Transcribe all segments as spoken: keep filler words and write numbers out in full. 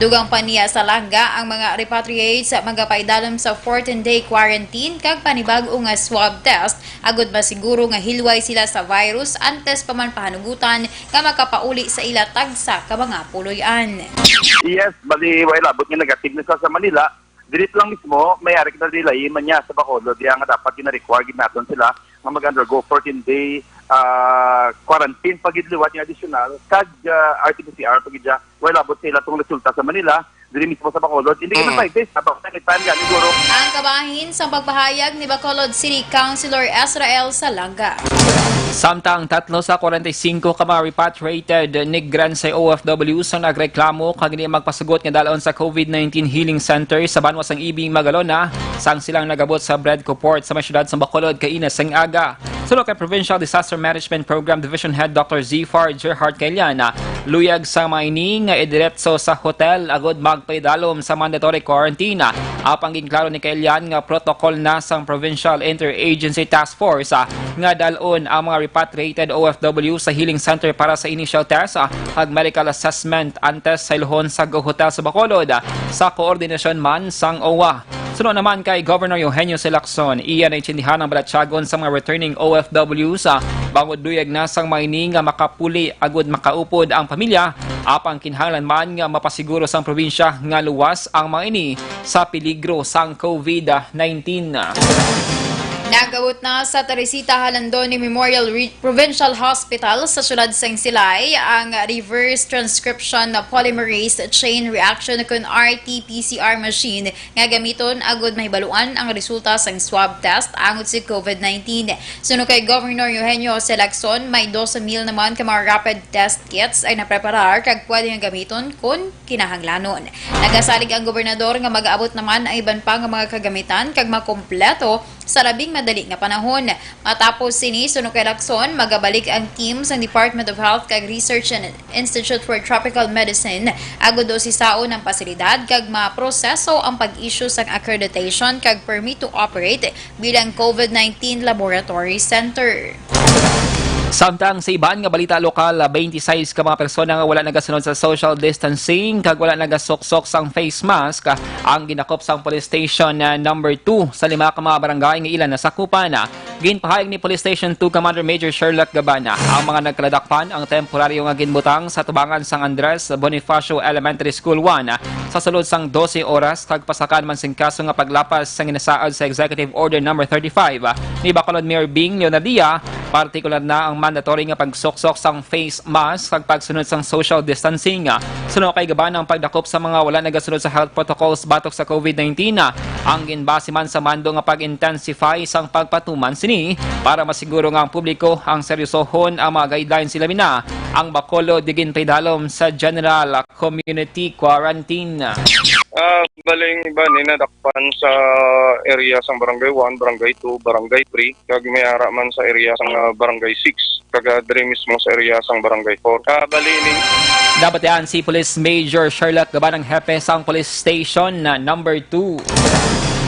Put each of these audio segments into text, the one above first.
Dugang pa niya sa langga, ang mga repatriates magapaidalom sa fourteen-day quarantine kag panibag-o nga swab test agud masiguro nga hilway sila sa virus antes pa man pahanugutan nga makapauli sa ila tagsa ka mga puloy-an. Yes, bali, way labot nga negative na sa, sa Manila. Dili lang mismo, may ari na delay man niya sa Bacolod, diya nga dapat gina-require gid naton sila nga mag-undergo fourteen-day ah, quarantine pa gid liwat nga additional kag ah, R T P C R pa gid siya. Way labot sa ila tong resulta sa Manila, diri mismo sa Bacolod. Hindi man Mm. five days, dapat na time gani guro. Ang kabahin sa pagpahayag ni Bacolod City Councilor Ezra L. Salanga. Samtang tatlo sa forty-five ka mga repatriated migrants sa O F W ang nagreklamo kag hindi magpasugot nga dalon sa COVID nineteen healing center sa banwa sang Ibing, Magalona, sang silang nagabot sa Bredco Port sa may siyudad sa Bacolod kaina sang aga. Suno kay Provincial Disaster Management Program Division Head Doctor Zifar Gerhard Kailian, luyag sa mga ini nga idiretso sa hotel agud magpaidalom sa mandatory quarantine. Apang ginklaro ni Kailian nga protocol na sang Provincial Interagency Task Force ah, nga dalon ang mga repatriated O F W sa healing center para sa initial test ah, kag medical assessment antes sa iluhon sa Go Hotel sa Bacolod ah, sa koordinasyon man sang O W A. Suno naman kay Governor Eugenio C. Lacson, iya naintindihan ang balatyagon sa mga returning O F W sa bangod luyag na sang mga ini nga makapuli agud makaupod ang pamilya, apang kinahanglan man nga mapasiguro sang probinsya nga luwas ang mga ini sa peligro sang COVID nineteen. Nagabot na sa Teresita Jalandoni Memorial Re- Provincial Hospital sa siyudad sang Silay ang reverse transcription polymerase chain reaction kun R T P C R machine nga gamiton agud mahibaluan ang resulta sang swab test angod sa COVID nineteen. Suno kay Governor Eugenio Jose Lacson, may dose mil naman ka mga rapid test kits ay napreparar kag pwede nga gamiton kon kinahanglanon. Nagasalig ang gobernador nga mag-aabot naman ang iban pa nga mga kagamitan kag makompleto sa labing madali nga panahon. Matapos sini, suno kay Lacson, magabalik ang team sang Department of Health kag Research and Institute for Tropical Medicine agud usisaon ang pasilidad kag maproseso ang pag-issue sang accreditation kag permit to operate bilang COVID nineteen laboratory center. Samtang sa iban nga balita lokal, twenty-six ka mga persona nga wala nagasunod sa social distancing kag wala nagasuksok sang face mask ang ginakop sang Police Station ah, number two sa lima ka mga barangay nga ila nasakupan. Ginpahayag ni Police Station two Commander Major Sherlock Gabana ang mga nagkaladakpan ang temporaryo nga ginbutang sa tubangan sang Andres Bonifacio Elementary School one sa sulod sang dose oras kag pasakan man sing kaso nga paglapas sang ginasaad sa Executive Order number thirty-five ni Bacolod Mayor Bing Leonadia, partikular na ang mandatory nga pagsuksok sang face mask kag pagsunod sang social distancing. Suno kay Gabana, ang pagdakop sa mga wala nagasunod sa health protocols batok sa COVID nineteen ang ginbase man sa mando nga pag-intensify sang pagpatuman sini para masiguro nga ang publiko ang seryosohon ang mga guidelines sila mina ang Bacolod di ginpaidalom sa general community quarantine. Ah, baling iba ni nadakpan sa area sang Barangay one, Barangay two, Barangay three, kag may ara man sa area sang ah, Barangay six, kag ah, diri mismo sa area sang Barangay four. Ah, bali ni Nabatian si Police Major Sherlock Gabanang, hepe sang Police Station na number two.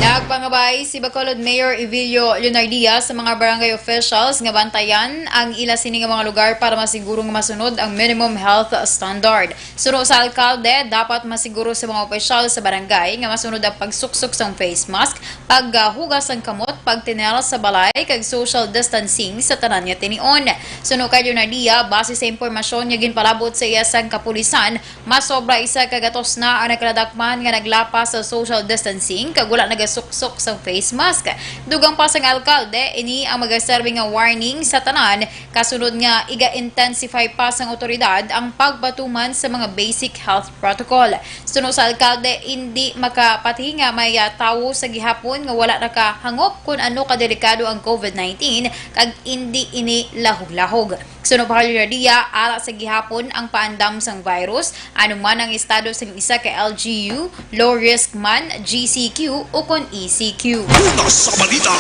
Nagpangabay si Bacolod Mayor Evilio Leonardia sa mga barangay officials nga bantayan ang ila sini nga mga lugar para masiguro nga masunod ang minimum health standard. Suno sa alkalde, dapat masiguro sa mga opisyal sa barangay nga masunod ang pagsuksok sang face mask, paghugas sang kamot, pagtinel sa balay, kag social distancing sa tanan nga tinion. Suno kay Leonardia, base sa impormasyon nga ginpalabot sa iya sang kapulisan, mas sobra isa ka gatos na ang nagkaladakpan nga naglapas sa social distancing kag wala nagasuksok sang face mask. Dugang pa sang alkalde, ini ang magaserbi nga warning sa tanan kasunod nga iga-intensify pa sang awtoridad ang pagpatuman sa mga basic health protocol. Suno sa alkalde, indi makapati nga may ah, tawo sa gihapon nga wala nakahangop kun ano kadelikado ang COVID nineteen kag indi ini lahog-lahog. Suno pa kay Leonardia, ara sa gihapon ang paandam sang virus, ano man ang estado sang isa ka L G U, low risk man, G C Q, ukon E C Q. Una sa balita,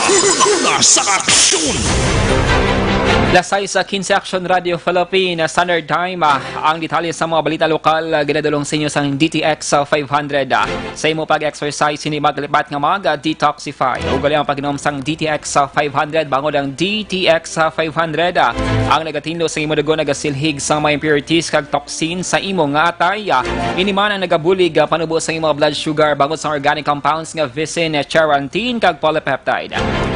una sa aksyon. Las sais quince, Action Radio Philippine Standard Time. Ah, ang detalye sa mga balita lokal, ah, ginadulong sa inyo sang D T X five hundred. Ah, sa imo pag-exercise, hindi magalipat nga mag-detoxify. Ugali ang pag-inom sang D T X five hundred, bangod ang D T X five hundred, ah, ang nagatinlo sa imo dugo, nagasilhig sa mga impurities kag toxin sa imo nga atay. Ah, ini man ang nagabulig, ah, panubo sa imo blood sugar, bangod sa organic compounds nga visin, charantin, kag polypeptide.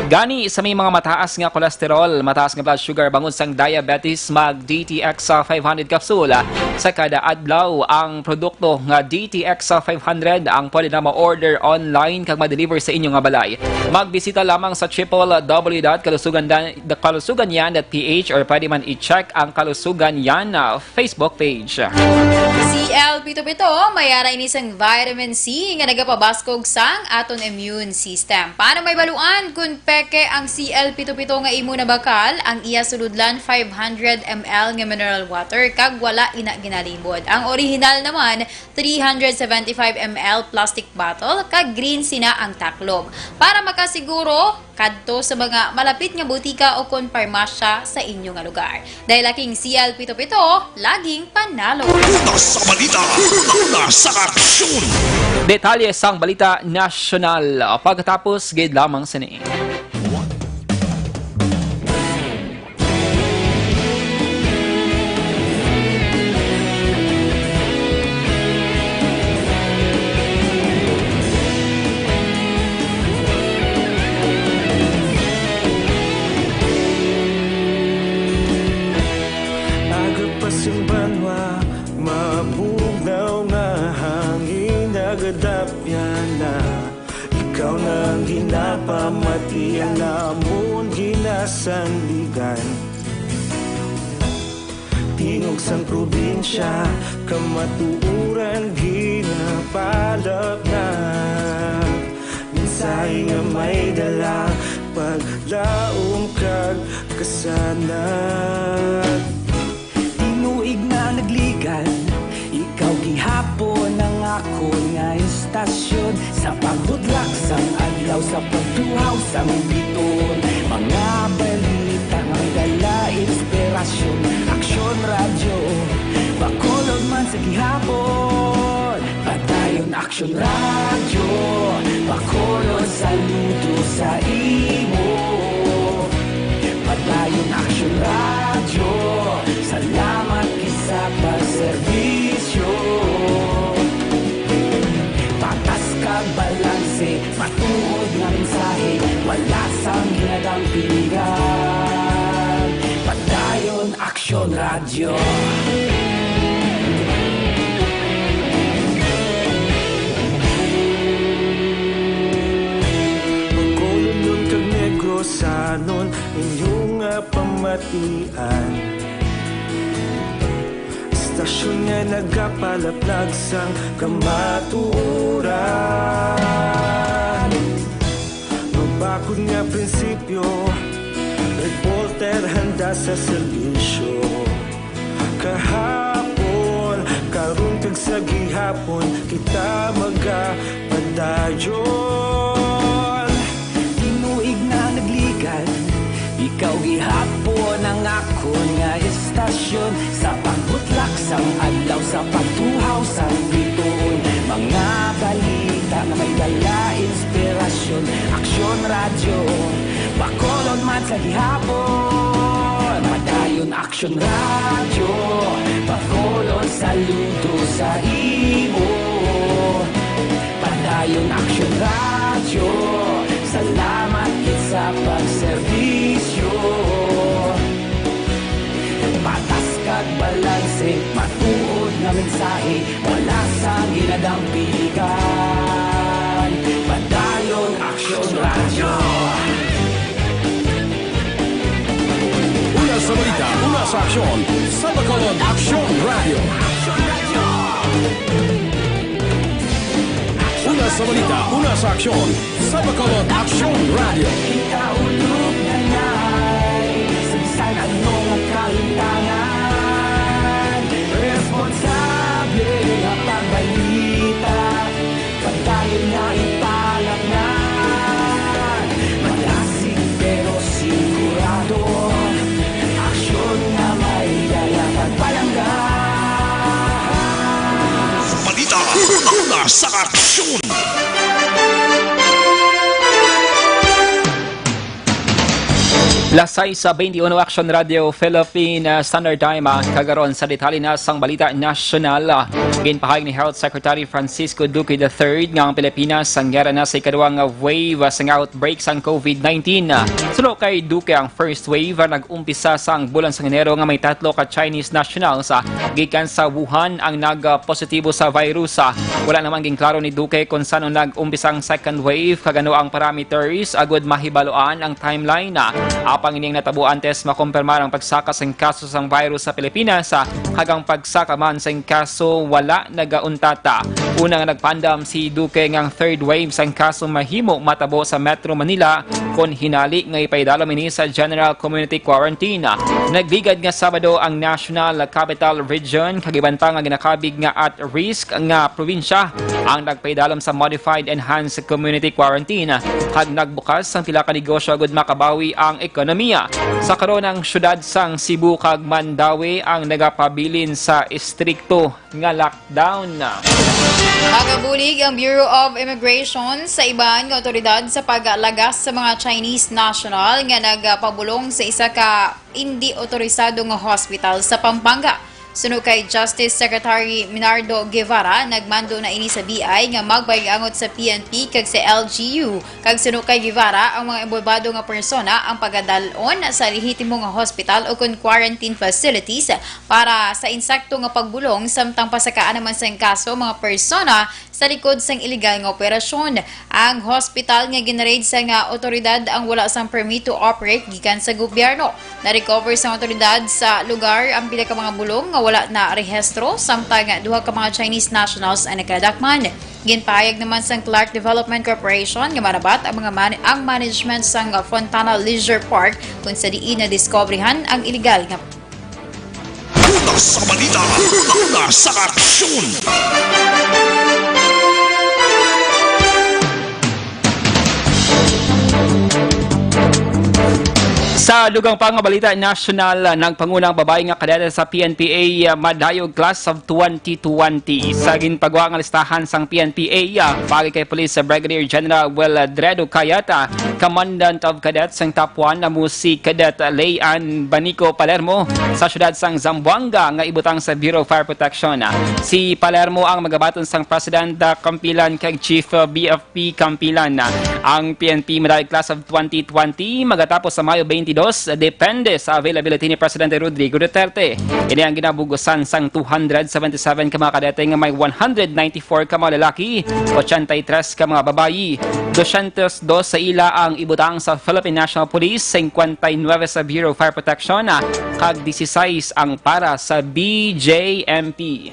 Gani, sa may mga mataas nga cholesterol, mataas nga blood sugar, bangod sang diabetes, mag D T X five hundred capsule sa kada adlaw. Ang produkto nga D T X five hundred ang pwede na ma-order online kag ma-deliver sa inyo nga balay. Magbisita lamang sa triple W dot kalusugan dan-, kalusugan yan dot P H, or pwede man i-check ang Kalusugan Yan, ah, Facebook page. C L pito pito, may ara ini sang vitamin C nga nagapabaskog sang aton immune system. Paano may baluan kung peke ang C L pito pito nga imo nabakal? Ang iya sulodlan, five hundred M L nga mineral water, kag wala ina ginalimod. Ang original naman, three hundred seventy-five M L plastic bottle, kag green sina ang taklob. Para makasiguro, kadto sa mga malapit nga butika o kon parmasya sa inyo nga lugar. Dahil aking C L pito pito, laging panalo. Una sa balita, una sa aksyon. Detalye sang balita nasyonal, pagkatapos gid lamang sini. Aga pa sing banwa, mabugnaw nga hangin nagadapyan na. Ikaw na ang ginapamati, ang amon ginasandigan. Tingog sang probinsya, kamatuoran ginapalapnag. Mensahe nga may dala, paglaom kag kasanag. Tinuig na nagligan, ikaw gihapon ang akon nga istasyon. Sa pagbutlak sang adlaw, sa pagtuhaw sang biton, mga balita nga may dala inspirasyon. Aksyon Radyo, Bacolod man sa gihapon. Padayon Aksyon Radyo, Bacolod, saludo sa imo. Padayon Aksyon Radyo, salamat gid sa pagserbisyo. Patas kag balanse, matuod nga mensahe, wala sang ginadampigan. Padayon Aksyon Radyo. Bacolodnon kag Negrosanon, inyo nga pamatian. Istasyon nga nagapalaplag sang kamatuoran. Mabakod nga prinsipyo, reporter handa sa serbisyo. Kahapon, karon kag sa gihapon, kita magapadayon. Tinuig na nagligan, ikaw gihapon ang akon nga istasyon. Sa pagbutlak sang adlaw, sa pagtuhaw sang bituon, mga balita nga may dala inspirasyon. Aksyon Radyo, Bacolod man sa gihapon. Padayon Aksyon Radyo, Bacolod, saludo sa imo. Padayon Aksyon Radyo, salamat gid sa pagserbisyo. Patas kag balanse, matuod nga mensahe, wala sang ginadampigan. Padayon Aksyon Radyo. Una sa balita, una sa aksyon, sa Bacolod Aksyon Radyo. Una sa balita, una sa aksyon, sa Bacolod Aksyon Radyo. Ikaulog na ngay, sa bisan ano nga kalintangan, responsable nga pagbalita, padayon nga ipalapngan. Malasig pero sigurado, Sa aksyon! Las sais sa twenty-one, Action Radio Philippine Standard Time, ah, kagaron sa detalye na sang balita nasyonal. Ah, ginpahayag ni Health Secretary Francisco Duque the third nga ang Pilipinas sanggera na sa ikaduha nga wave, ah, sang outbreak sang covid nineteen. Ah, suno kay Duque, ang first wave, ah, nag-umpisa sang bulan sang Enero nga may tatlo ka Chinese nationals, ah, gikan sa Wuhan ang nagpositibo sa virus. Ah, wala naman ginklaro ni Duque kung san-o nag-umpisa ang second wave kag ano ang parameters agud mahibaloan ang timeline. Ah, apang ining natabo antes makumpirmar ang pagsaka sang kaso sang virus sa Pilipinas, ah, kag ang pagsaka man sang kaso wala nagauntata. Una nga nagpaandam si Duque nga ang third wave sang kaso mahimo matabo sa Metro Manila kon hinali nga ipaidalom ini sa general community quarantine. Nagligad nga Sabado ang National Capital Region kag iban pa nga ginakabig nga at risk nga probinsya ang nagpaidalom sa modified enhanced community quarantine kag nagbukas ang pila ka negosyo agud makabawi ang ekonomiya. Sa karon, ang siyudad sang Cebu kag Mandaue ang nagapabilin sa estrikto nga lockdown. Nagabulig ang Bureau of Immigration sa iban nga awtoridad sa paglagas sa mga Chinese national nga nagapabulong sa isa ka indi otorisado nga hospital sa Pampanga. Suno kay Justice Secretary Minardo Guevara, nagmando na ini sa B I nga magpahigangot sa P N P kag sa L G U. Kag suno kay Guevara, ang mga inbolbado nga persona ang pagadal-on sa lehitimo nga hospital o kon quarantine facilities para sa insakto nga pagbulong, samtang pasakaan naman sang kaso ang mga persona sa likod sang iligal nga operasyon. Ang hospital nga ginraid sang awtoridad ang wala sang permit to operate gikan sa gobyerno. Na-recover sang awtoridad sa lugar ang pila ka mga bulong nga wala na rehistro, samtang duha ka mga Chinese nationals ang nagkadakman. Ginpahayag naman sang Clark Development Corporation nga marabat ang mga man-, ang management sang Fontana Leisure Park, kung sa diin nadiskubrihan ang iligal nga Una sa balita, una sa aksyon. Sa dugang pa nga balita nasyonal, nagpanguna ang babayi nga kadete sa P N P A, ah, madayog class of twenty twenty. Sa ginpagwa nga listahan sang P N P A, ah, paagi kay Police Brigadier General Wilfredo Cayata, Commandant of Cadets sang Top one amo si Cadet Leanne Banico Palermo sa siyudad sang Zamboanga nga ibutang sa Bureau of Fire Protection. Si Palermo ang magabaton sang President, ah, Kampilan kag Chief, ah, B F P Kampilan. Ang P N P Medal Class of twenty twenty magatapos sa Mayo twenty-two, depende sa availability ni Presidente Rodrigo Duterte. Ini ang ginabugusan sang two hundred seventy-seven ka mga kadete nga may one hundred ninety-four ka mga lalaki, ochenta y tres ka mga babayi. Dosyentos dos sa ila ang ibutang sa Philippine National Police, singkwenta y nuebe sa Bureau of Fire Protection, ah, kag disisais ang para sa B J M P.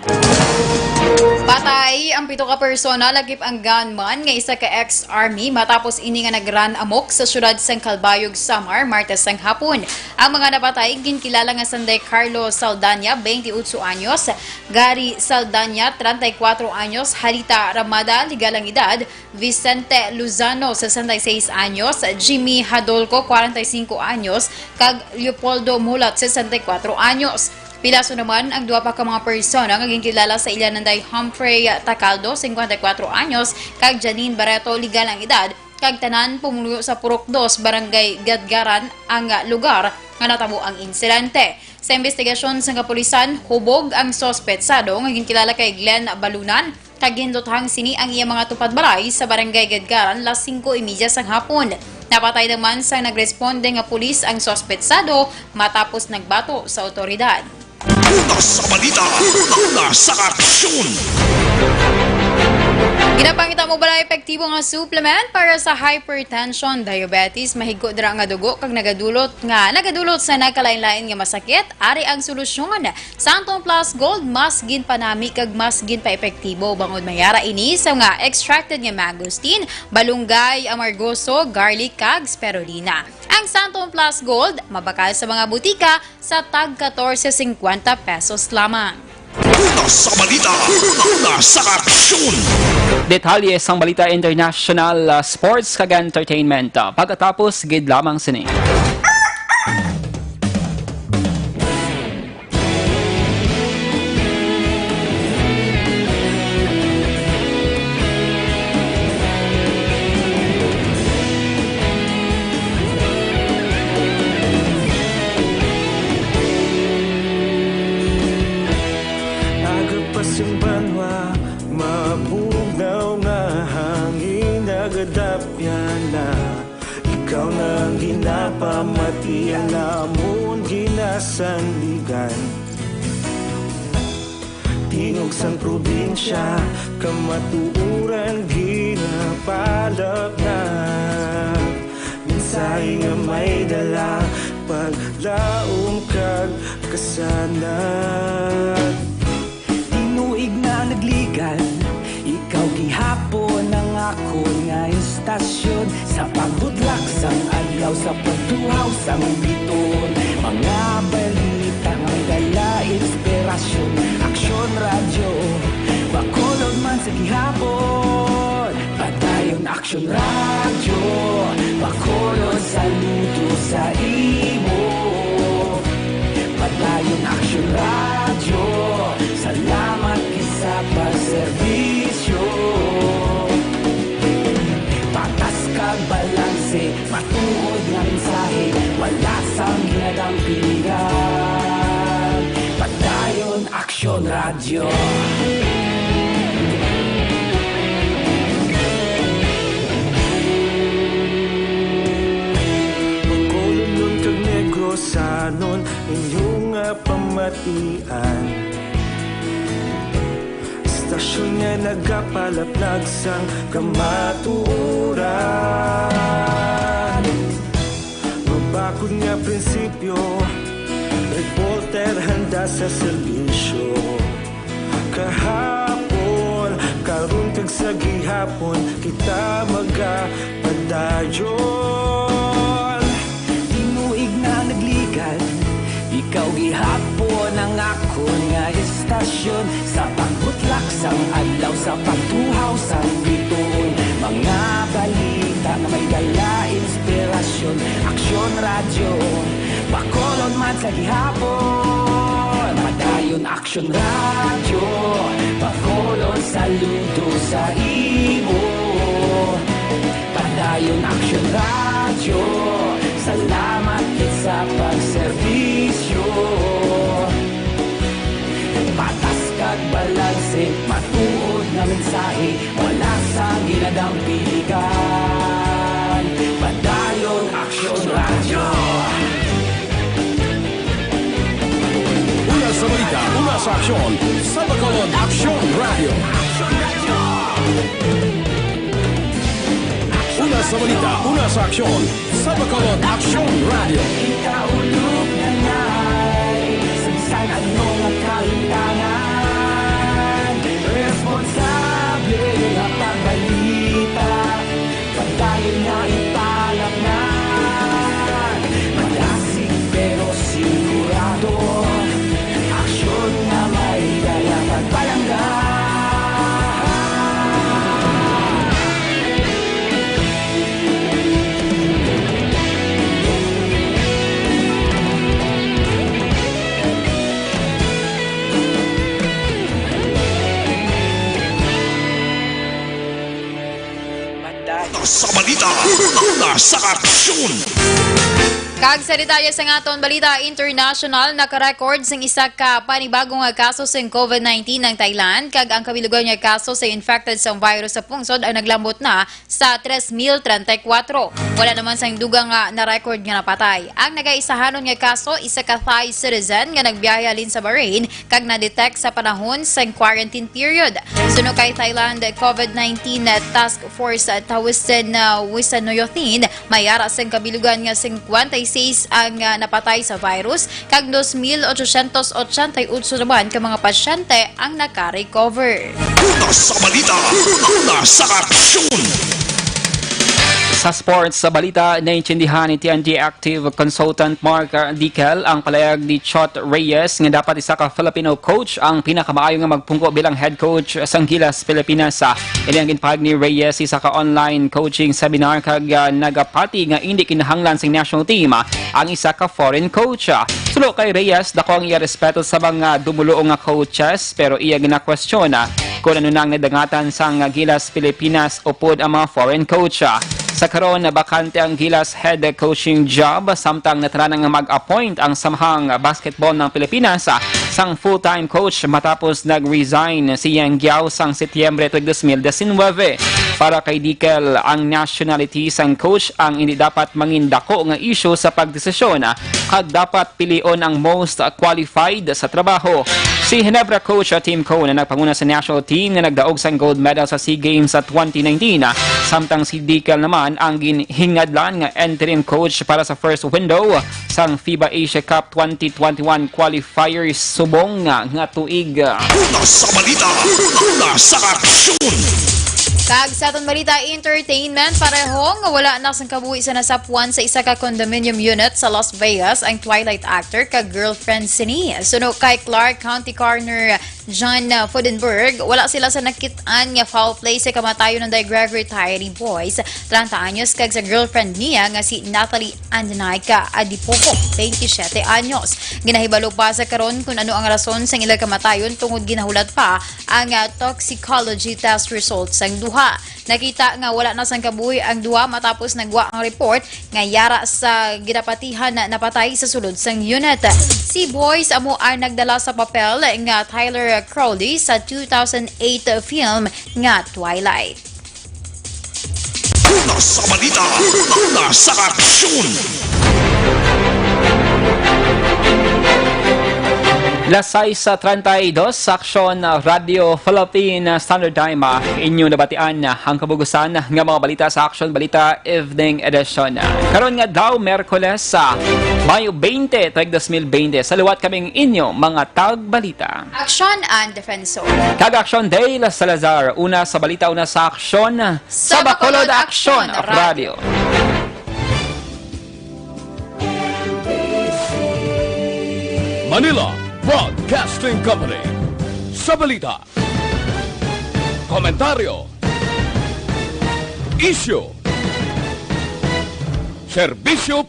Patay ang pito ka persona, lakip ang gunman nga isa ka ex-army, matapos ini nga nag-run amok sa siyudad sang Calbayog, Samar, Martes sang hapon. Ang mga napatay ginkilala nga sanday Carlo Saldana, twenty-eight anyos, Gary Saldana, treinta y cuatro anyos, Halita Ramada, legal ang edad, Vicente Lozano, sesenta y seis anyos, Jimmy Hadolco, cuarenta y cinco anyos, kag Leopoldo Mulat, sesenta y cuatro anyos. Pilaso naman ang duha pa ka mga persona nga ginkilala sa ila nanday Humphrey Tacaldo, cincuenta y cuatro anyos, kag Janine Barreto, legal ang edad, kag tanan pumuluyo sa Purok Dos, Barangay Gadgaran ang lugar nga natabo ang insidente. Sa imbestigasyon sang kapulisan, hubog ang suspetsado nga ginkilala kay Glenn Balunan, kag ginduthang sini ang iya mga tupad balay sa Barangay Gadgaran las singko y media sang hapon. Napatay naman sang nagresponde nga pulis ang suspetsado matapos nagbato sa awtoridad. Una sa balita, una sa aksyon. Ginapangita mo bala epektibo nga supplement para sa hypertension, diabetes, mahigko dira nga dugo, kag nagadulot nga nagadulot sa nagkalain-lain nga masakit? Ari ang solusyon. Santon Plus Gold mas ginpanami kag mas ginpaepektibo bangod mayara ini sa mga extracted nga mangosteen, balunggay, amargoso, garlic, kag spirulina. Ang Santon Plus Gold mabakal sa mga butika sa tag katorse singkwenta pesos lamang. Una sa balita, una sa aksyon. Detalye sang balita international, ah, sports kag entertainment. Ah, pagkatapos gid lamang sini. Pamati ang namon ginasandigan. Tingog sang probinsya, kamatuoran ginapalapnag. Mensahe nga may dala, paglaom kag kasanag. Tinuig na nagligan, ikaw gihapon ang akon nga istasyon. Sa pagbutlak sang adlaw, sa pagtuhaw sang bituon, mga balita nga may dala inspirasyon. Aksyon Radyo, Bacolod man sa gihapon. Padayon Aksyon Radyo, Bacolod, saludo sa imo. Padayon Aksyon Radyo, salamat gid sa pagserbisyo. Patas kag balanse, matuod nga mensahe, wala sang ginadang piligan. Padayon Aksyon Radyo. Bacolodnon kag Negrosanon, inyo nga pamatian. Istasyon nga nagapalaplag sang kamatuoran. Mabakod nga prinsipyo, reporter handa sa serbisyo. Kahapon, karon kag sa gihapon, kita magapadayon. Tinuig na nagligan, ikaw gihapon ang akon nga istasyon. Sa pagbutlak sang adlaw, sa pagtuhaw sang bituon, mga balita nga may dala inspirasyon. Aksyon Radyo, Bacolod man sa gihapon. Padayon Aksyon Radyo, Bacolod, saludo sa imo. Padayon Aksyon Radyo, salamat gid sa pagserbisyo. Patas kag balanse, matuod nga mensahe, wala sa ginadang piligan. Padayon Aksyon Radyo. Una sa balita, una sa aksyon, sa Bacolod Aksyon Radyo. Una sa balita, una sa aksyon, sa Bacolod Aksyon Radyo. Ikaulog na ngay, sa bisan ano nga kahintangan, responsable nga pagbalita, padayon nga ipalapnag. Madasig pero sigurado, aksyon nga may dala pagpalangga. Sa balita, una sa aksyon. Kag sa detalye sang aton balita international, nakarecord sing isa ka panibago nga kaso sing covid nineteen ang Thailand, kag ang kabilugan nga kaso sa infected sang virus sa pungsod ay naglambot na sa tres mil treinta y cuatro. Wala naman sang dugang nga na-record nga napatay. Ang nagaisahanon nga kaso, isa ka Thai citizen nga nagbiyahe halin sa Bahrain kag na-detect sa panahon sang quarantine period. Suno kay Thailand covid nineteen Task Force, Tawisin, uh, Wissanuyothin, may ara sang kabilugan nga cincuenta y seis ang, uh, napatay sa virus, kag dos mil ochocientos ochenta y ocho naman ka mga pasyente ang naka-recover. Una sa balita, una sa aksyon. Sa sports, sa balita, naintindihan ni T N T Active Consultant Mark Dickel ang palayag ni Chot Reyes nga dapat isa ka Filipino coach ang pinakamaayo nga magpungko bilang head coach sang Gilas Pilipinas. Ini ang ginpahayag ni Reyes isa ka online coaching seminar kag, ah, nagapati nga indi kinahanglan sing national team ang isa ka foreign coach. Suno kay Reyes, dako ang iya respeto sa mga dumuluong nga coaches, pero iya ginakwestiyon, ah, kung ano nang nadangatan sang Gilas Pilipinas upod ang mga foreign coach. Sa karon, bakante ang Gilas head coaching job, samtang natarana nga mag-appoint ang Samahang Basketball ng Pilipinas sang full-time coach matapos nag-resign si Yang Giao sang Setyembre tuig dos mil disinwebe. Para kay Dickel, ang nationality sang coach ang hindi dapat mangin dako nga isyu sa pagdesisyon, kag dapat pilion ang most qualified sa trabaho. Si Ginebra coach Tim Cone ang nagpanguna sa national team nga nagdaog sang gold medal sa SEA Games sa twenty nineteen, samtang si Dickel naman ang ginhingadlan nga interim coach para sa first window sang FIBA Asia Cup twenty twenty-one qualifiers subong nga tuig. Una sa balita, una sa aksyon. Kag sa aton balita, entertainment, pareho nga wala na sang kabuhi sa nasapuan sa isa ka condominium unit sa Las Vegas ang Twilight actor kag girlfriend sini. Suno kay Clark County Coroner John, uh, Fudenberg, wala sila sa nakit-an nga foul play sa kamatayon ni Gregory Tyree Boyce, treinta anyos, kag sa girlfriend niya nga si Natalie Andinaika Adipoco, twenty-siyete anyos. Ginahibalo pa sa karon kung ano ang rason sang ila kamatayon tungod ginahulat pa ang, ah, toxicology test results sang duha. Nakita nga wala na sang kabuhi ang duha matapos nagwa ang report nga yara sa ginapatihan na napatay sa sulod sang unit. Si Boyce amo ang nagdala sa papel nga Tyler Crowley sa two thousand eight film nga Twilight. Una sa balita, una sa aksyon. Las sais treinta y dos, sa Aksyon, Radyo Philippine Standard Time, ah, inyo nabatian, ah, ang kabugusan nga mga balita sa Aksyon Balita Evening Edition. Karon nga daw, Merkules, sa Mayo twenty, tuig dos mil bente, sa liwat kaming inyo mga tagbalita. Aksyon and Defensor. Kag Aksyon Dale Salazar, una sa balita, una sa aksyon, sa Bacolod Aksyon Radio. Manila Broadcasting Company. Sa balita, komentaryo, isyu, serbisyo